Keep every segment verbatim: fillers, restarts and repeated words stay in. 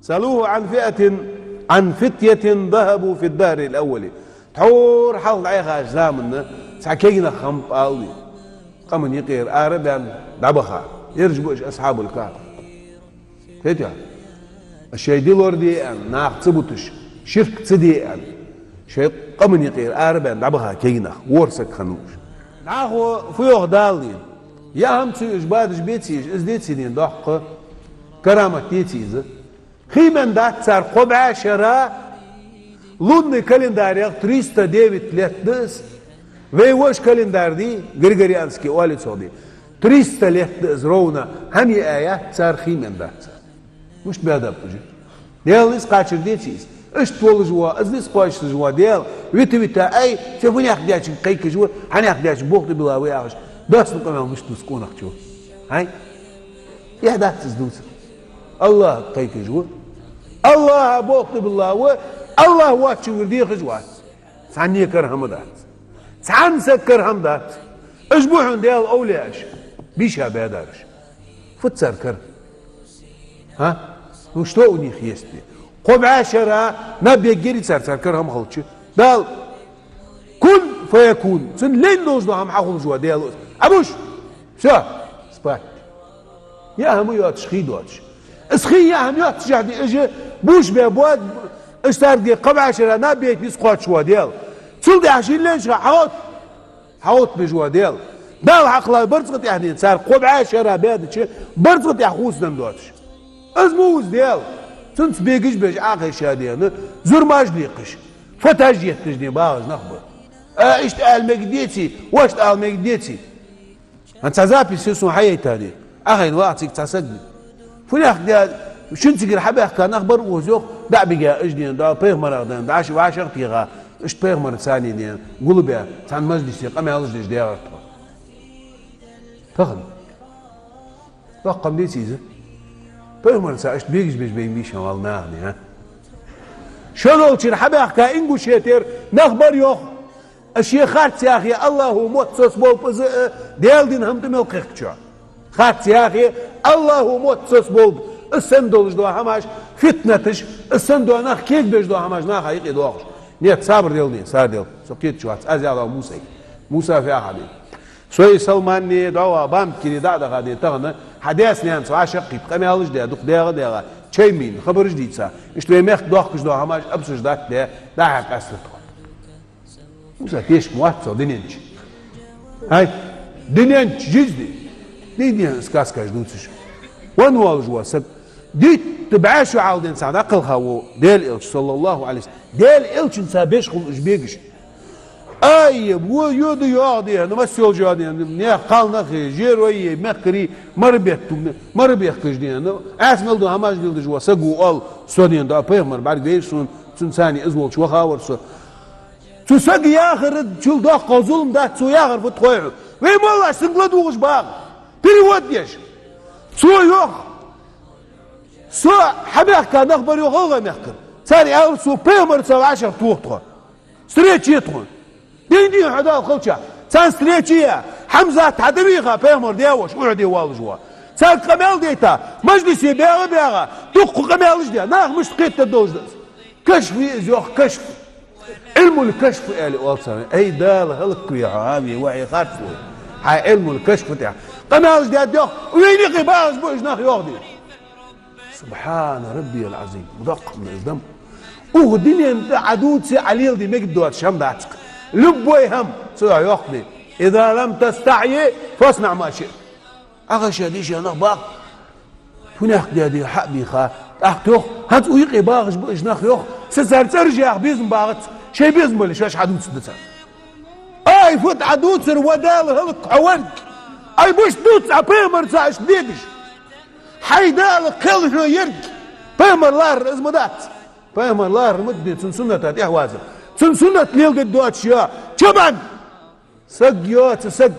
سلوه عن فئة، عن فتية ذهبوا في الدهر الأول. Тхьовра хьалха дӀаяхача заманна цхьа кегий нах хиннаб аьлар. Къаман юкъера ара а баьнна дӀабаха. Ераш ба уж асхьабул-кахӀф. Кхетий хьо? Шоай ди лораде аьнна, наха ца буташ, ширк ца де аьнна, шоай къаман юкъера ара а баьнна дӀабаха кегий нах, ворхӀ саг хиннав уж. ДӀахо фу йоах Дала дийна? Яа хӀама цу уж бадаш беций уж, из деций дийна доккха карамат, деций из? Хий менна дац цар кхо бӀаь шера, лунный календарах триста девять лет да из. Вай воша календарь дий, григорианский оалий цох дий, триста лет да из ровно, хӀама яа яц цар, хий менна дац цар. Мишта баьдаб уж? Даьла низ кхачар деций из? Иштта волаш вола, из низ кхоачаш вола Даьла вита-вита: «Ай, цу фуннагӀа даьчунга кхайкаш ва, хьанагӀа даьчунга болх тӀабилла ва», — яхаш, доастам къамаьл мишта дувц къонахчо? ХӀай? Эхь дац из дувцар. АллахӀага кхайкаш ва, АллахӀа болх тӀабилла ва, АллахӀ воацачунгара дехаш вац. Цхьанне кара хӀама дац. Цхьан сага кара хӀама дац. Уж ба хьона Даьла овлияаш, бийша баьдараш. Фуд цар кара? А? Ну что у них есть? Кхо бӀаь шера наб ергьярий цар, цар кара хӀама хилча? Дала: «Кун фаякун». Цунна лайна долаш дола хӀама хьахулаш ва Даьла. Ӏабуш! Всё, спать. Яа хӀама йоацаш, хий доацаш. Из хий, яа хӀама йоацаш, уж бувш бе боад, уж царга кхо бӀаь шера наб яйта низ кхоачаш ва Даьла. Цул тӀехьа шийна лайнача хана хьаотт, хьаоттабеш ва Даьла. Дала хьакхелла барзкъа тӀа дийна, цар кхо бӀаь шера баьдача, барзкъа тӀа хувцаденна доацаш. Из ма ва из Даьла. Цунца бегаш беш Ӏохайша дийна, зурмаш лекхаш, фаташ етташ дийна багӀаш нах ба. А, иштта ала мегаргдеций, вешта ала мегаргдеций? ХӀанз цхьа запись я сона хьаяйта дийна. Ӏохайна вац цига цхьа саг дийна. ФуннагӀа даь, шун цигара хьабаьхка нах бар укхаза, йоах, дӀа а бигача уж дийна, дӀа пайхамарах дийна, дӀа аш вӀашагӀтеха, иштта пайхамарца а дийна гулбаь, цхьан мажлисе къамаьлаш деш даьгӀар тхо. Тахан. Доккха хӀама деций из? Пайхамарца иштта бегаш беш байна бийша вала наха дийна. Шо долчара хьабаьхка Ингушетера нах бар, йоах. Шоай харц яхе, АллахӀо мотт соцаболба из, э, Даьла дина хӀама тӀа мел кхехкачоа. Харц яхе, АллахӀо мотт соцаболба. Из санна долаш дола хӀамаш, фитнаташ, из санна дола нах кегабеш дола хӀамаш наха юкъе доахаш. Нет, сабар де, сабар де. Со кхеташ вац, аз яла Мусайга. Муса фу яхар дийна? Со Салманни дӀа а бамт кири дӀа а даха дийна тахан, хьа даьца-наьнаца вӀашагӀкхийтта, къамаьлаш даь, дукха дегӀа а дегӀа, чай мийна, хабараш дийца, иштта вай мехка доахкаш дола хӀамаш абсуждать даь, дӀа-хьа къаьстар тхо. Муса, тешам вац цох дунен чу. ХӀай, дунен чу жизни. Дийна сказкаш дувцаш. Венна волаш вола саг. Дийтта бӀаь шу хьалха дийна цхьа дӀакхелха вола Даьла Элча, саллаллахӀу Ӏалайхи ва саллам. Даьла Элчанца беш хул уж бегаш. Ай, во йода йоагӀа дийна, масса йолча йоагӀа дийна, наьха кхалнахи, жеройи, мехкарийи, мара бетту, мара бехкаш дийна. Ӏаьса мел дола хӀамаш леладеш вола саг ва оал со дийна, дӀа пайхамар бӀаргавайра сона, цунца цхьана из волча ваха вар со. Цу сага яхар чул доккхагӀа зулам дац, цо яхар фуд хой хьона? Вай моллаш цунга ладувгӀаш багӀа. Перевод деш. Цо йоах: со хьабаьхка нах бар, йоах, гӀалгӀай мехкара. Цар аьлар: «Со пайхамарца вӀашагӀтоха тхо. Встреча е тхона». Дийна, дийна, хьо Дала хилча. Царна встреча е. Хьамзат хьатӀавийха, пайхамара даь-воша, Ухьуде воаллаш вола. Царга къамаьл дайта, мажлисе бегӀа-бегӀа, дукха къамаьлаш даь. Нах мишта кхетаде долаш да из? Кашф я из, йоах, кашф. Ӏилмул-кашф аьле оал царна. Ай, Дала хӀалакве хьо, хӀа, ве, вахьи харцлой. Хьай Ӏилмул-кашф тӀа къамаьлаш даьд, йоах, вайна юкъе багӀаш ба уж нах, йоах, дийна. سبحان ربي العظيم. Доккха хӀама да из, дам. Укх дунен тӀа Ӏа дувце, Ӏа леладе мегаргдоацаш хӀама дац-кх. Любой хӀама, цо йоах, йоах, дийна: «إذا لم تستحي فاصنع ما شئت». Ӏохайша дийша нах багӀа. ФуннагӀа даь дийна хьа а бийха, тӀаккха йоах: «ХӀанз укх юкъе багӀаш ба уж нах, йоах, са цар цӀераш яха безам багӀац, шоай безам бале шоаш хьадувцаргда царна». Ай, фуд Ӏа дувцар, ва Дала хӀалакхо, хьо верг? Ай, мишта дувц Ӏа пайхамарца иштта бегаш? Хьай Дала кхел хьона ерг. Пайхамар лархӀар из ма дац. Пайхамар лархӀар ма дий, цун сунната тӀехьавазар. Цун суннат леладергдоацаш я чабан. Саг йоаца саг.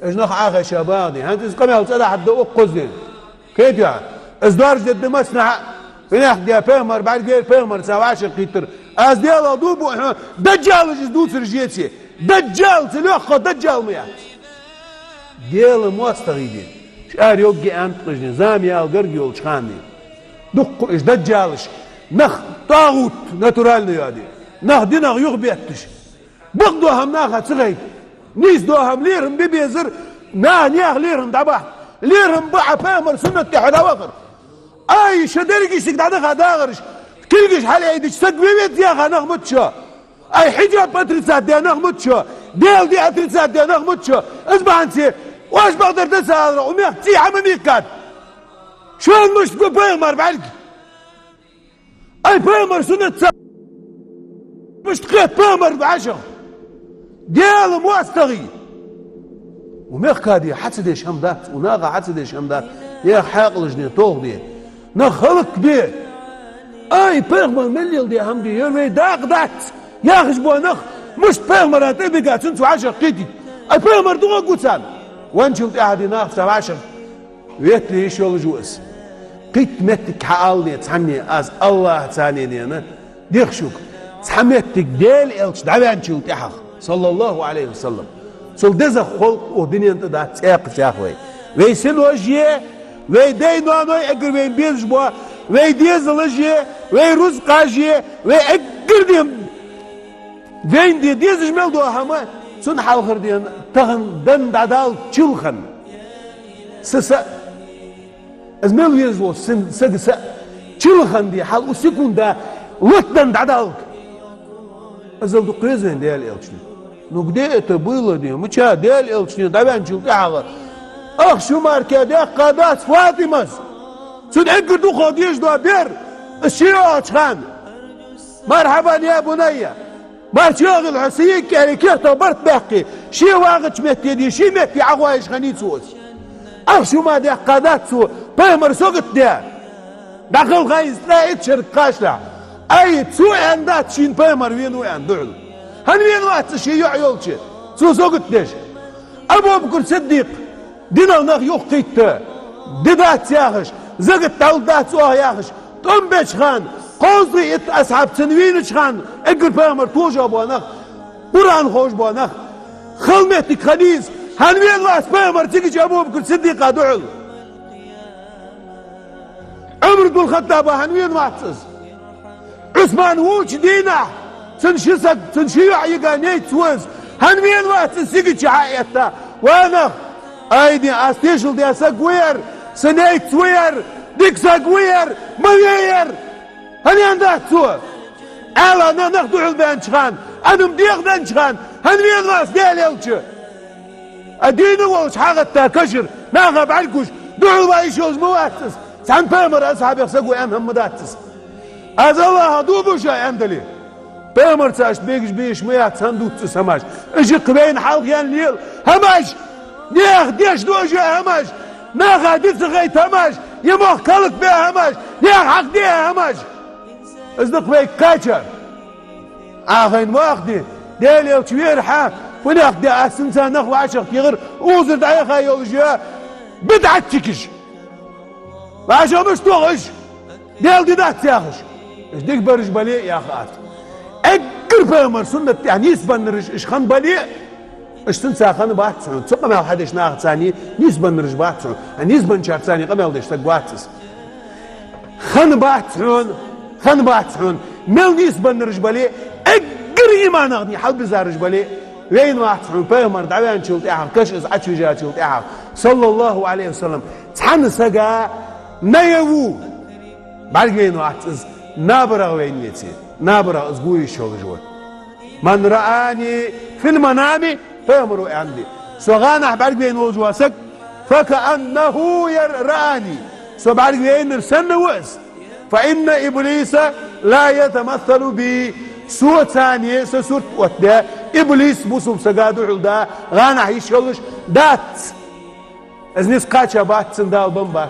Уж нах Ӏохайша багӀа дийна. ХӀанз из къамаьл цӀа дахьаргда укхаза дийна. Кхетий хьо? Из доаржадергда массанахьа. ФуннагӀа даь, пайхамар бӀаргавайра, пайхамарца вӀашагӀкхийттар. Аз Даьлах дув бу хьона, даджалаш из дувцараш еце. Даджал, цул лоьххагӀа даджал ма яц. Даьла моастагӀий дийна. Шаьра йоагӀа аьнна ткъиждийна, зама яла гарга йолча хана дийна. Дуккха уж даджалаш, нах тӀагӀут натуральный йоаде, нах динах юхабетташ. Бакъдола хӀама наха ца гайта. Нийсдола хӀама лерхӀам бе безар, наха наьха лерхӀам дӀабахьа. ЛерхӀам ба Ӏа пайхамара суннат тӀа хьо дӀавахар. Ай, ша деррига саг дӀадаха дагӀараш, кулгаш хьалъайдича саг ве веза яха нах ма да шо. Ай, хьиджаб отрицать даь нах ма да шо, Даьла ди отрицать даь нах ма да шо. Из бахьанце, оаш бакъдар да ца алара, у мехка цӀий хьа ма меккад. Шоана мишта го пайхамара бӀарг? Ай, пайхамара суннат ца мишта кхет пайхамар вӀашагӀ? Даьла моастагӀий! У мехкаде хьа ца деш хӀама дац, у наха хьа ца деш хӀама дац, наьха хьаькъалаш де, толхаде, нах хӀалакбе. Ай, пайхамара мел леладаь хӀама де, ер вай дакъа дац яхаш бола нах, мишта пайхамара тӀабига цунца вӀашагӀкхийтийта? Ай, пайхамар дукха гу царна. Венначул тӀехьа де наха ца вӀашагӀ ветле йиш йолаш ва из. Кхийтта моттиг хьаалане цхьанне, аз АллахӀаца нена дехаш вуг. Цхьа моттиг Даьла Элча дӀаваьнначул тӀехьагӀа, саллаллахӀу Ӏалайхи ва саллам, цул дезагӀа халкъ укх дунен тӀа дац цӀаькха цхьа вай. Вай синош е, вай дай-ноаной эггара вайна безаш бола, вай дезалаш е, вай рузкъаш е, вай эггара дем вайна де дезаш мел дола хӀама, цунна хьалхара ден тахан дан дӀадалга чилхана. Са са, из мел везаш вола син, сага са, чилхана де хьал у секунда лот дан дӀадалга. Азал дукха веза вайна Даьла Элчане. Ну где это было, де? Мича Даьла Элчане дӀаваьнначул тӀехьагӀа ахча хӀумарка даьккха дац ФатӀимас. Цун эггара дукха дезаш дола бер, из ше йоагӀача хана. Мархьабан, я бунайя! Марча йоагӀийла хьо, са йиӀиг кӀаьри кертах барт баьккхе, ше вагӀача метте де, ший метте Ӏохайша хиннай цо из. Ахча хӀума даьккха дац цо, пайхамар сагот даь. ДӀахалхай из тӀа итт шерага кхашлахь. Ай, цо аьнна дац шийна пайхамар венав аьнна духьал. ХӀана венавац из ший йоӀ йолча, цо сагот деш? Абу-Бакр Сиддикъ, динах нах юхакхийтта, ди дац яхаш, закат дӀалургдац оаха яхаш, тӀом беча хана, кховзткъеи итт асхьаб цунна вийнача хана, эггара пайхамар тожа бола нах, Къуръан ховш бола нах, хала моттиг хиннай из, хӀана венавац пайхамар цигача Абу-Бакр Сиддикъа духьал? Ӏумар ибн ХаттӀаба хӀана венавац из? Ӏусман волча дийнахьа, цун ши саг, цун ши йоӀ йига нейц ва из, хӀана венавац из цигача хьаэтта? Ва нах, айде, аз тешал даь саг ва ер, са нейц ва ер, дика саг ва ер, ма ве ер! ХӀана венавац цо? Ӏаьла нах духьал баьннача хана, адам дегӀаденнача хана, хӀана венавац Даьла Элча? А дийна волча хьагӀатта кашар, наха бӀаргагуш, духьал ваха йиш йолаш ма вац из. Цхьан пайхамара асхьабех саг ва аьнна хӀама ма дац из. Аз АллахӀах дув буъ шоана аьнна дале. Пайхамарца иштта бегаш бе йиш ма яц, хӀана дувц из хӀамаш? Уж-кх вайна хьалха яьнна лела хӀамаш, наьха деш дожа хӀамаш, наха ди ца гайта хӀамаш, е мохк хӀалакбе хӀамаш, наьха хьакъ де хӀамаш. Из да-кх вайга кхаьчар. Ӏохайна вахде, Даьла Элча вера хьа, фуннахьа де аз цунца нах вӀашагӀкхийхар, узар дӀаяха йолаш я, бидӀатчикаш. ВӀашагӀ мишта тох уж? Даьла ди дац яхаш. Уж дика бараш бале а, яха аз. Эггара пайхамара суннат тӀа нийсбеннараш уж хинна бале а, уж цунца хинна бац хьона. Цу къамаьл хьадеш нахаца нийсбеннараш бац хьона. А нийсбенначарца къамаьл деш саг вац из. Хинна бац хьона, хинна бац хьона. Мел нийсбеннараш бале а, эггара иманах дий хьалбизараш бале а, венавац хьона пайхамар дӀаваьнначул тӀехьагӀа, каша из Ӏочувижачул тӀехьагӀа, саллаллахӀу Ӏалайхи ва саллам, цхьан сага наяву бӀаргавайнавац из, набарах вайна веце, набарах из гу йиш йолаш ва. «من رآني في المنام», пайхамара аьннад: «Со гӀанахьа бӀаргавайна волаш вола саг, فكأنه ير-، رآني, со бӀаргавайнар санна ва из. فإن إبليس لا يتمثل بي, соцане са сурт оттадаь, иблис бусалба сага духьал да гӀанахьа йиш йолаш дац». Из низ кхаьча бац цунна, Дала бенна бац.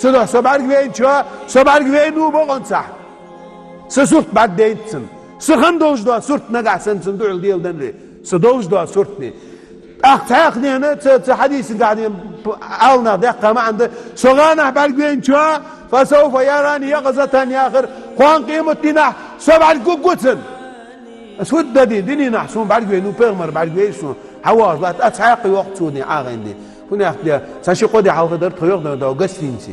Цудухьа со бӀаргавайначоа, со бӀаргавайнав бокъонцахь. Са сурт бӀаргадайнад цунна. Са хинна долаш дола сурт нагахьа санна цунна духьал леладеннадале, са долаш дола сурт дий. ТӀаккха цхьаькханена, цу, цу хьадисагахьа ден п-, Ӏаламнаха даьккха маӀан да: «Со гӀанахьа бӀаргавайначоа, فسوف يراني يقظة», яхар, кхоана къематдийнахьа со бӀаргагургва цунна. Аз фуд дади, дуненахьа сона бӀаргавайнав, пайхамар бӀаргавайра сона, хьавоагӀаш латт, аз цхьаькха йоах цо дий, Ӏохайна дий. ХӀана аьлча, цхьа-ши-кхо ди хьалха дар тхо йоах да, да гостинице.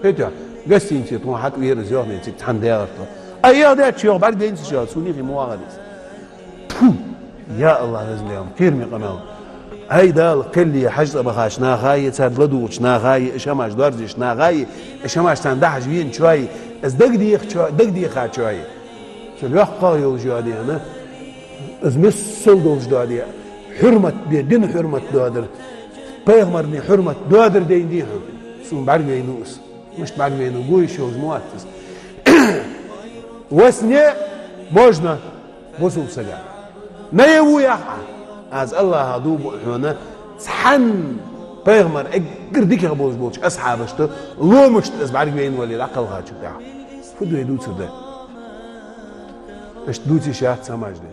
Хетий? Гостинице тхона хьатӀавера из, йоах, цига цхьана дагӀар тхо. А, йоах, даьча, йоах, бӀаргадайнад со, шо, цу нихи мо вагӀар из. Тьфу! Я АллахӀ, веза Даьла, кхераме къамаьл. Ай, Дала, кхел е хьажцӀа бахача наха е, царна ладувгӀача наха е, уж хӀамаш доаржадеча наха е, уж хӀамаш царна дахьаш веначоа е, из дагадехачоа, дагадехачоа е. Цу лоаккхагӀа йолаш йола дена, из миссел долаш дола де, хьурмат бе, дина хьурмат доадар, пайхамарна хьурмат доадар дайна дий хьона. Сона бӀаргавайнав из. Мишта бӀаргавайнав, гуйш йолаш ма вац из. Во сне можно бусалба сага. Наяву яхь Ӏа. Аз АллахӀах дув буъ хьона, цхьан пайхамара эггара дикагӀа болаш болча асхьабашта ломашта из бӀаргавайнавале дӀакхелхачул тӀехьагӀа. Фу дуй дувцар да? Иштта дувца йиш яц хӀамаш де.